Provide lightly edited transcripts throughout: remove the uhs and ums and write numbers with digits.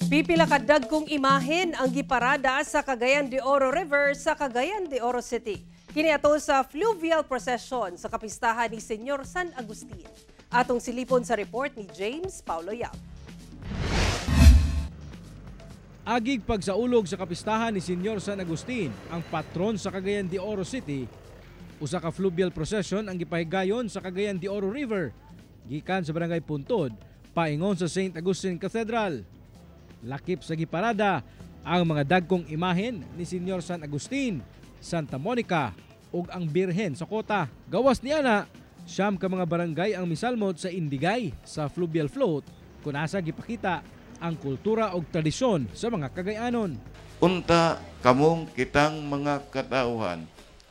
Pipila ka dagkong imahen ang giparada sa Cagayan de Oro River sa Cagayan de Oro City. Kini ato sa fluvial procession sa kapistahan ni Senyor San Agustin. Atong silipon sa report ni James Paulo Yap. Agig pagsaulog sa kapistahan ni Senyor San Agustin, ang patron sa Cagayan de Oro City, usa ka fluvial procession ang gipahigayon sa Cagayan de Oro River gikan sa Barangay Puntod paingon sa St. Augustine Cathedral. Lakip sa giparada ang mga dagkong imahen ni Senyor San Agustin, Santa Monica ug ang Birhen sa Kota. Gawas niana, 9 ka mga barangay ang misalmot sa Indigay sa fluvial float kung asa gipakita ang kultura ug tradisyon sa mga Cagayanon. Unta kamong kitang mga katawhan,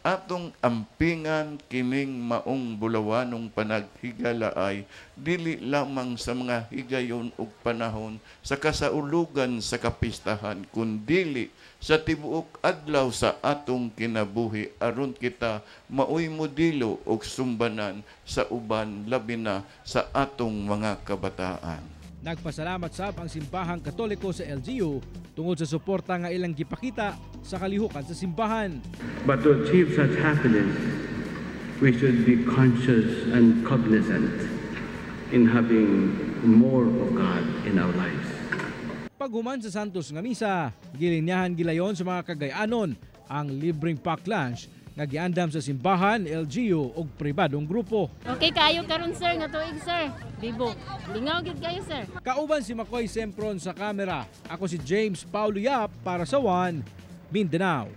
atong ampingan kining maong bulawanong panaghigalaay, dili lamang sa mga higayon ug panahon sa kasaulugan sa kapistahan, kundili sa tibuok adlaw sa atong kinabuhi, aron kita maoy modelo ug sumbanan sa uban, labi na sa atong mga kabataan. Nagpasalamat sab ang Simbahang Katoliko sa LGU tungod sa suporta nga ilang gipakita sa kalihukan sa simbahan. But to achieve such happiness, we should be conscious and cognizant in having more of God in our lives. Paghuman sa Santos nga misa, gilinyahan gilayon sa mga Cagayanon ang libreng pack lunch nga giandam sa simbahan, LGU ug pribadong grupo. Okay kayo karon, sir, nga tuig, sir. Bibo. Lingaw gid kayo, sir. Kauban si Makoy Sempron sa kamera. Ako si James Paulo Yap para sa One Mindanao.